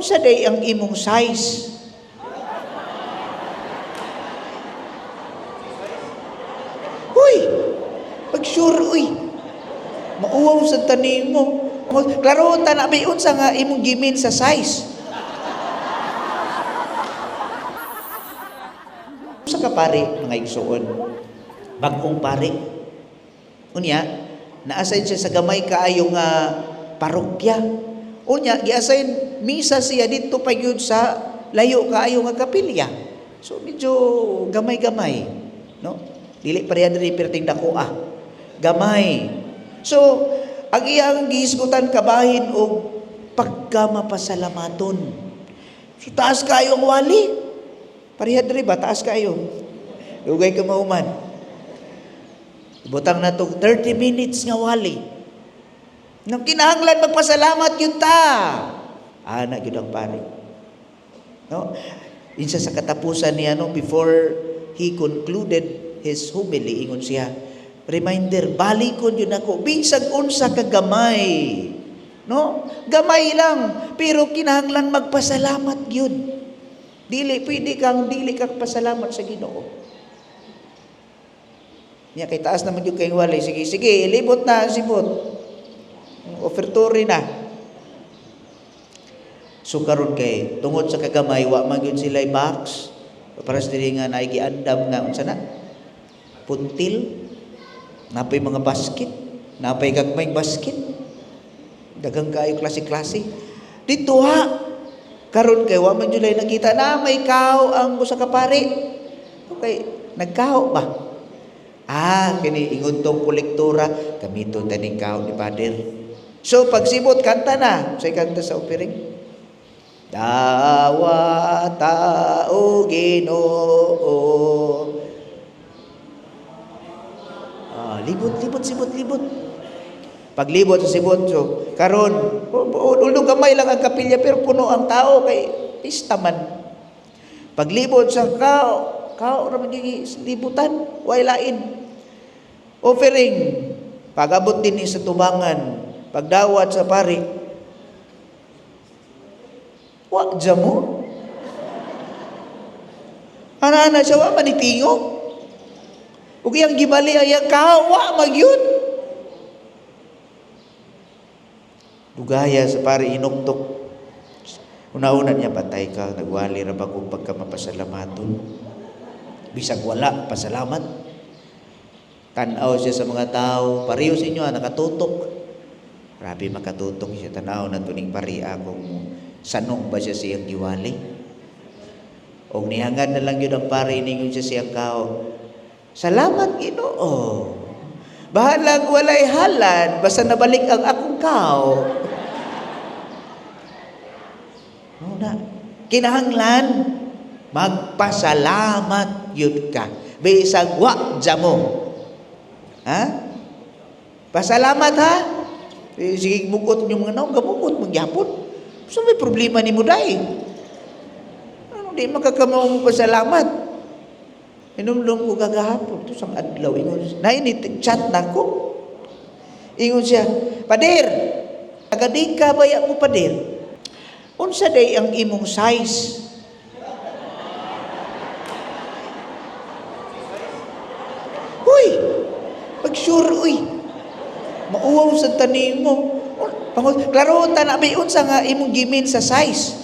Unsa day ang imong size? Uy! Pag sure, uy. Mauwaw sa tanim mo. Klaro ta na may unsa nga imong gimin sa size. Sa kapare, mga igsuon, bagong pare. Unya, na-assign siya sa gamay kaayo nga parokya. Unya, gi-assign misa siya dito pa gyud sa layo kaayo nga kapilya. So medyo gamay-gamay, no? Dili pareha diri perting dako ah. Gamay. So, ang iyang gihisgutan kabahin og pagkamapasalamaton. So taas kayo ang wali. Pareha diri ba taas kayo? Dugay ka mahuman. Ibutang na tog 30 minutes nga wali. Nang kinahanglan magpasalamat yun ta. Ana gyud ang pare. No? Insa sa katapusan niya no before he concluded his homily, ingon siya, reminder, balikon yun ako bisag unsa ka gamay. No? Gamay lang, pero kinahanglan magpasalamat gyud. Dili pwede kang dili ka pasalamat sa Ginoo. Niya kay taas naman gyud kay walay. Sige, sige, libot na ang sibot. Offertory na. So karon kay tungod sa kagamay wa man gyud sila box. Para sa dili nga naay giandam nga unsa na? Puntil. Napay mga basket, napay gagmayng basket. Daghang kaayo klase-klase. Dito ha. Karon kay wa man jud nakita na may kao ang usa ka pare. Okay, nagkaho ba? Ah, kini ingon tong kolektora, gamiton ta ning kao ni Father. So pagsibot kanta na, say kanta sa offering. Dawata o Ginoo. Ah, libot, libot, sibot, libot. Paglibot sa sibot, so karon, ulo gamay lang ang kapilya pero puno ang tao kay pista man. Paglibot sa kao, kao ra man libutan, way lain. Offering, pagabot din sa tubangan, pagdawat sa pari. Wa jamo. Ana-ana siya wa manitingog. Ug iyang gibali ay ang kao, wa magyud. Dugaya sa pari inuktok. Una-una niya, patay ka, nagwali ra ba kung pagkamapasalamaton. Bisag wala, pasalamat. Tanaw siya sa mga tao, pareho sa inyo, nakatutok. Grabe makatutok siya, tanaw na tuning pari akong sanong ba siya siyang giwali. Og nihangad na lang yun ang pari, ningon siya siyang kao. Salamat Ginoo. Bahalang walay halad, basta nabalik ang akong kao. Muna, kinahanglan magpasalamat yun ka. Bisag wa jamo. Ha? Pasalamat ha? Sige mugot yung mga naong, gamukot magyapon. So may problema ni mo dai. Ano di makakamaw mo pasalamat? Inumdum ko kagahapon to sang adlaw ingon nainit chat na ko. Ingon siya, "Pader, agadi ka baya mo pader. Unsa day ang imong size?" Uy, pag sure uy. Mauwaw sa tanim mo. Klaro ta na may unsa nga imong gimin sa size.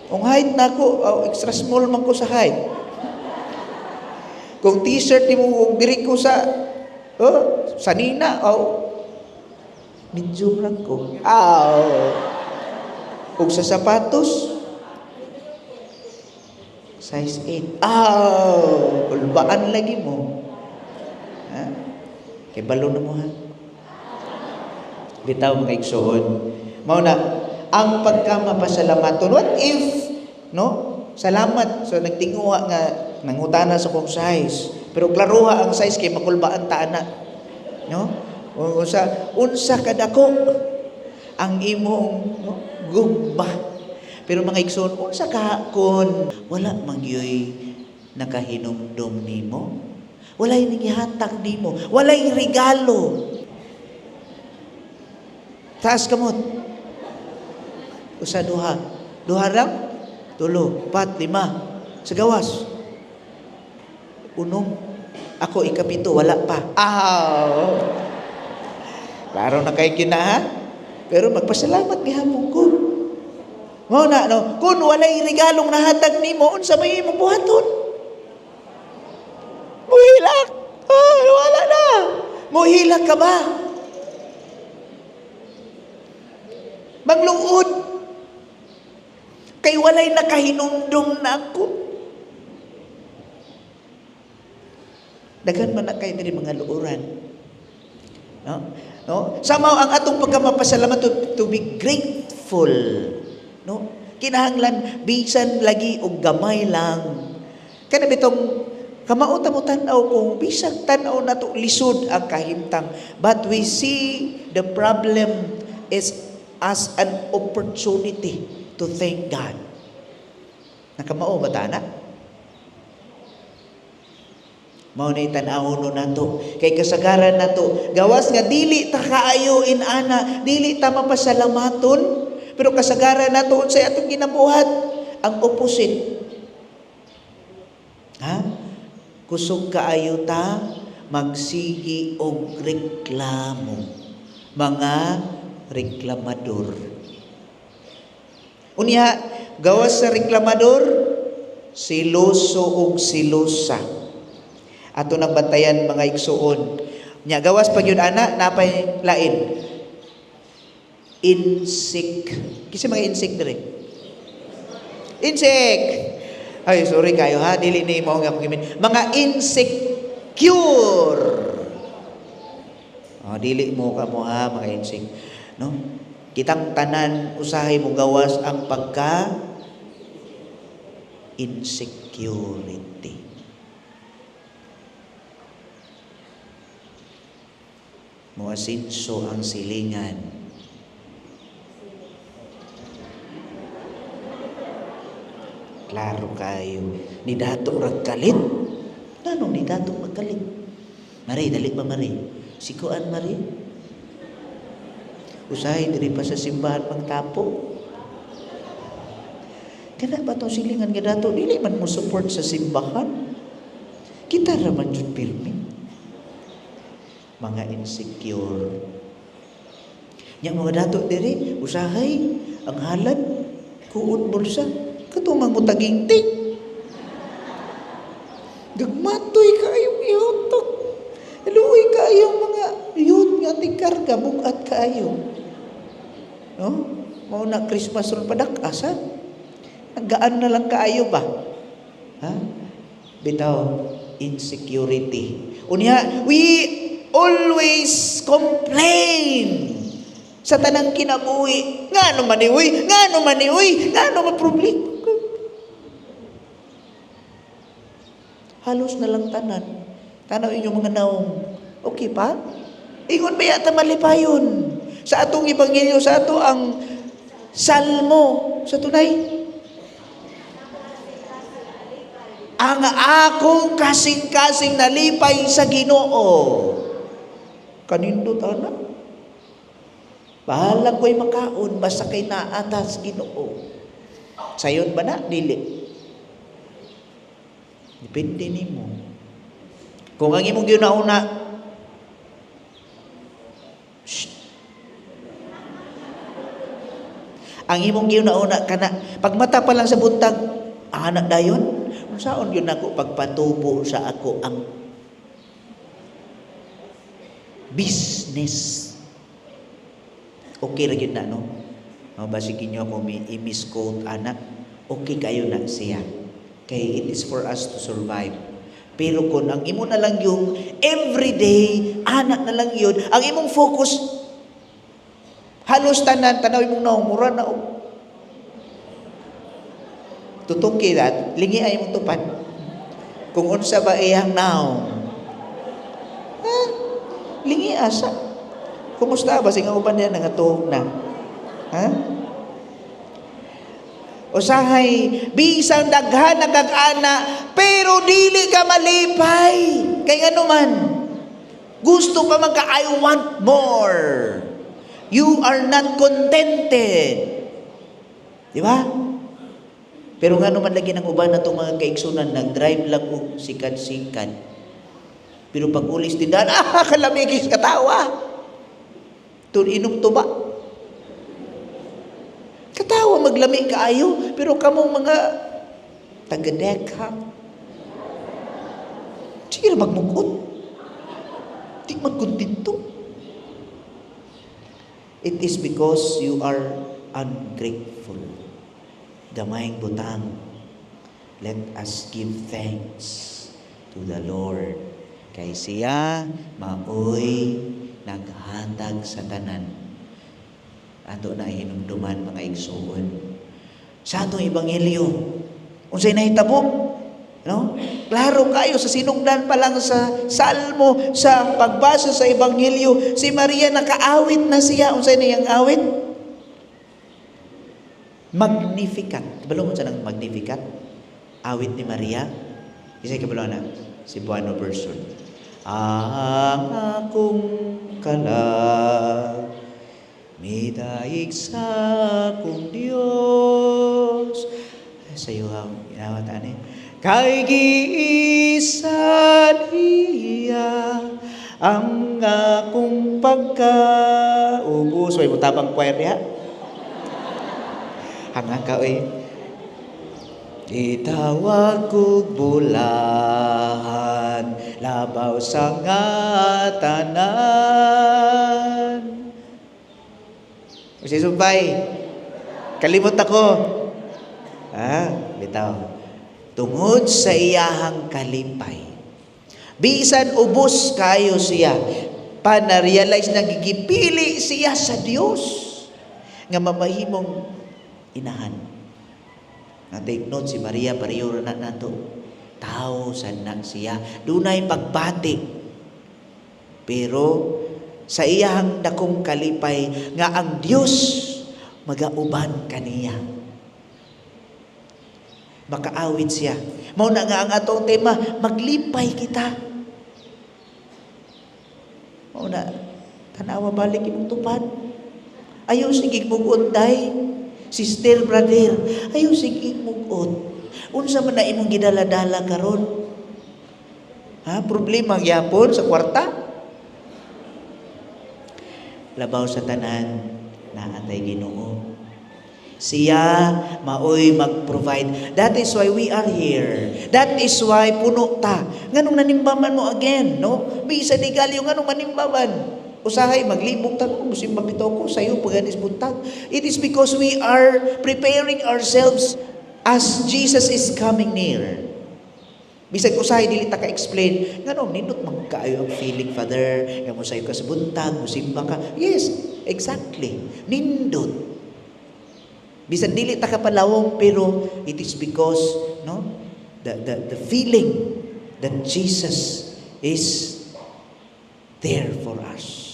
Kung height na ako, oh, extra small man ko sa height. Kung t-shirt nimo kung diri ko sa oh, sanina, oh, medium lang ko. Aw. Kung sa sapatos, size 8. Aw, kulbaan lagi mo. Ha? Kay balo na mo ha. Bitaw mga igsoon. Mao na ang pagkamapasalamaton. What if, no? Salamat. So nagtinguha nga nangutana sa kong size. Pero klaruha ang size kay makulbaan ta ana. No? Unsa unsa kadako ang imong, no, gugma. Pero mga igsoon, unsa ka kon wala magyuy nakahinumdum nimo? Walay gihatag nimo, walay regalo. Taas kamot. Usa, duha. Duha lang? Tulo, pat, lima. Sa gawas. Unom. Ako ikapito, wala pa. Ah. Klaro na kay kina ha? Pero magpasalamat gihapon ko. Mao na no, kung walay regalong nahatag nimo, unsa may imong buhaton? Muhilak. Oh, wala na. Muhilak ka ba? Magluod. Kay walay nakahinumdum na ako. Daghan man na kay diri mga luoran. No? No? Samaw ang atong pagkamapasalamat to be grateful. No? Kinahanglan bisan lagi og gamay lang. Kana bitong kamao ta mo tan-aw kung bisag tan-aw nato lisod ang kahimtang, but we see the problem is as an opportunity to thank God. Nakamao ba ta na? Mao na tan-awon nato. Kay kasagaran nato, gawas nga dili ta kaayo inana, dili ta mapasalamaton, pero kasagaran nato unsay atong ginabuhat? Ang opposite. Ha? Kusog kaayo ta magsigi og reklamo. Mga reklamador. Unya, gawas sa reklamador, siloso og silosa. Ato nang bantayan mga igsuon. Nya gawas pag yun ana, napay lain. Insect. Kasi mga insect dire. Insect. Ay, sorry kayo ha, dili ni mo nga gimin. Mga insecure. Oh, dili mo ka mo ha, mga insect. No? Kitang tanan usahay mo gawas ang pagka insecurity. Moasinso ang silingan. Klaro kayo. Ni Dato ragkalit. Nanong ni Dato magkalit? Mari, dali pa mari. Sikuan mari. Usahay diri pa sa simbahan magtapo. Kana ba tong silingan nga Dato? Dili man mo support sa simbahan. Kita ra man jud pirmi. Mga insecure. Nya mga dato diri, usahay ang halad kuod bulsa. Kato mangutaginting. Gagmatoy kaayong ihotok. Luoy kaayong mga youth nga tikarga, bugat kaayo. No? Mao na Christmas ron padak-asan. Gaan na lang kaayo ba? Ha? Bitaw, insecurity. Unya, we always complain sa tanang kinabuhi. Ngano man ni uy? Ngano man ni uy? Ngano man problema? Halos na lang tanan. Tanaw inyong mga naong. Okay pa? Ingon ba yata malipayon? Sa atong ebanghelyo, sa ato ang salmo, sa tunay. Ang akong kasing-kasing nalipay sa Ginoo. Kanindot ana. Bahala ko'y makaon basta kay naatas Ginoo. Sayon ba na? Dili. Depende nimo. Kung ang imong ginauna, shh. Ang imong ginauna kana pagmata pa lang sa buntag, anak dayon, unsaon gyud nako pagpatubo sa ako ang business. Okay ra gyud na, no? Oh, basig inyo ako may i-misquote anak. Okay kayo na siya. Kay it is for us to survive. Pero kung ang imo na lang yung everyday, anak na lang yun, ang imong focus, halos tanan, tanaw imong naong, mura na og. Tutuki that, lingi ay imong tupad. Kung unsa ba iyang naong. Ha? Lingi asa. Kumusta ba? Sige uban niya, nangatuog na. Ha? Usahay, bisan daghan na kag-ana, pero dili ka malipay. Kay ano man, gusto pa man ka, I want more. You are not contented. Di ba? Pero ngano man lagi ng uban natong mga kaigsunan, nag-drive lang og sikad-sikad. Pero pag ulis tindahan, ah, kalamigis, katawa. Tun inom tuba. Katawa maglami kaayo, pero kamong mga taga-dekha, sige na magmukot. Di magkontento. It is because you are ungrateful. Gamayng butang. Let us give thanks to the Lord. Kay siya maoy naghatag sa tanan. Ato na hinumduman, mga igsuon. Sa atong ebanghelyo, unsay nahitabo? No? Klaro kayo sa sinugdan pa lang sa Salmo, sa pagbasa sa ebanghelyo, si Maria nakaawit na siya. Unsay niyang awit? Magnificat. Kabalo mo sa nang Magnificat? Awit ni Maria. Isa kabalo na Cebuano version. Ang akong kalag midayig sa akong Dios. Sa iyo ang inawat ani. Kay giisan iya ang akong pagkaubos. Way mo tabang choir diha. Hanga ka oy. Gitawag kog bulahan labaw sa nga tanan. Si Sumpay, kalimot ako. Ah, bitaw. Tungod sa iyahang kalipay. Bisan ubos kayo siya, pa na-realize na gigipili siya sa Dios nga mamahimong inahan. Na take note, si Maria pareho na nato. Tao sad na siya. Dunay pagbati. Pero sa iyahang dakong kalipay nga ang Dios magauban kaniya. Makaawit siya. Mao na nga ang atong tema, maglipay kita. Mao na, tanawa balik imong tupad. Ayaw sige mugot day. Sister, brother, ayaw sige mugot. Unsa man na imong gidala-dala karon? Ha, problema gyapon sa kwarta? Labaw sa tanan, naa tay Ginoo. Siya maoy mag-provide. That is why we are here. That is why puno ta. Nganong nanimbaman mo again, no? Bisa di galyo, nganong manimbaman? Usahay maglibog ta, musimba bitaw ko sayo paganis buntag. It is because we are preparing ourselves as Jesus is coming near. Bisag usahay dili ta ka-explain nganong nindot man kaayo ang feeling, Father, nga mo sayo ka sa buntag, musimba ka. Yes, exactly. Nindot. Bisan dili ta kapalawong, pero it is because, no, the feeling that Jesus is there for us.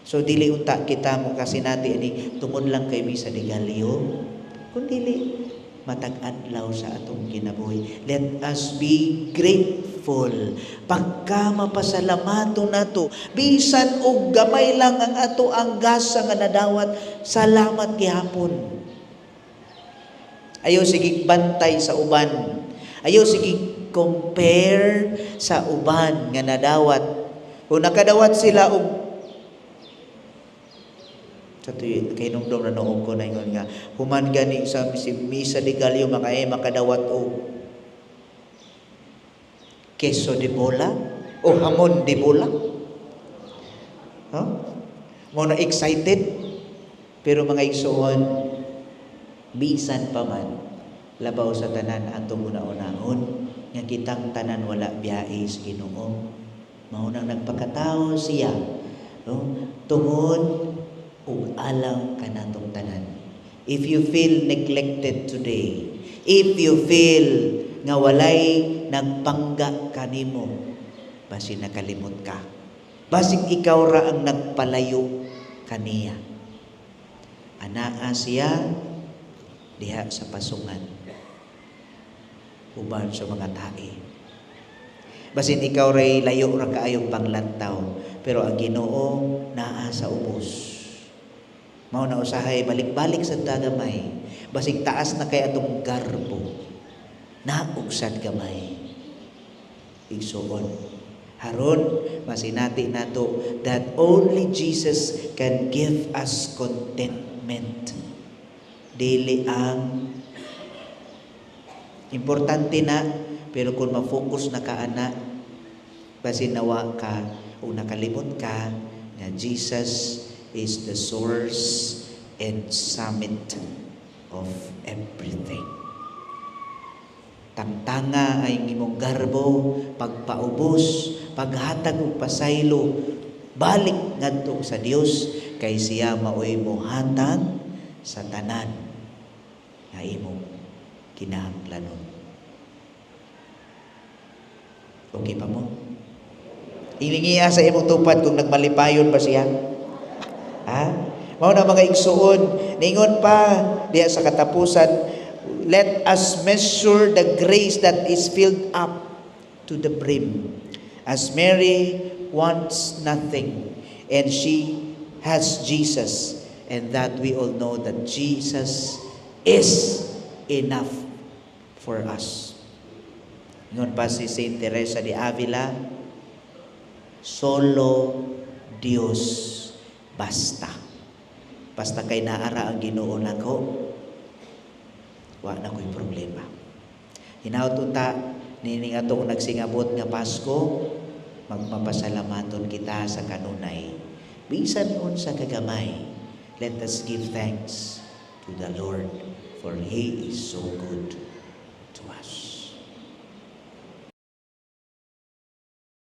So dili unta kita mo kasi nati ani tungod lang kay misa de Gallo, kun dili matag adlaw sa atong kinabuhi. Let us be grateful. Pagka mapasalamato nato, bisan og gamay lang ang ato ang gasa nga nadawat, salamat gihapon. Ayaw sige bantay sa uban. Ayaw sige compare sa uban nga nadawat. Kung nakadawat sila og sa tuyo kay nungdom na noong ko na ingon nga human gani sa si Misa de Gallo makae makadawat og queso de bola o hamon de bola. Huh? Mo na excited, pero mga igsoon, bisan pa man, labaw sa tanan, atong una-unahon nga kitang tanan wala biyahe sa Ginoo. Mao nang nagpakatao siya, no, tungod ug alang kanatong tanan. If you feel neglected today, if you feel nga walay nagpangga kanimo, basin nakalimot ka. Basig ikaw ra ang nagpalayo kaniya. Anaa siya diha sa pasungan uban sa mga tae. Basin ikaw ray layo ra kaayong panglantaw, pero ang Ginoo naa sa ubos. Mao na usahay balik-balik sa gamay. Basig taas na kay atong garbo. Naog sad gamay. Igsuon. Haron masinati nato that only Jesus can give us contentment. Dili ang importante na, pero kung ma-focus na ka ana, basin nawa ka o nakalimot ka nga Jesus is the source and summit of everything. Tangtanga ay imong garbo, pagpaubos, paghatag og pasaylo, balik ngadto sa Dios kay siya maoy mohatag sa tanan nga imong kinahanglanon. Okay pa mo? Ilingia sa imong tupad kung nagmalipayon ba siya. Ha? Mao na, mga igsuon, ningon pa diya sa katapusan, let us measure the grace that is filled up to the brim. As Mary wants nothing and she has Jesus, and that we all know that Jesus is enough for us. Ingon pa si Saint Teresa de Avila, "Solo Dios basta." Basta kay naara ang Ginoo nako, wa na ko'y problema. Hinaut unta nining atong nagsingabot nga Pasko, magmapasalamaton kita sa kanunay. Bisan unsa kagamay, let us give thanks to the Lord, for He is so good to us.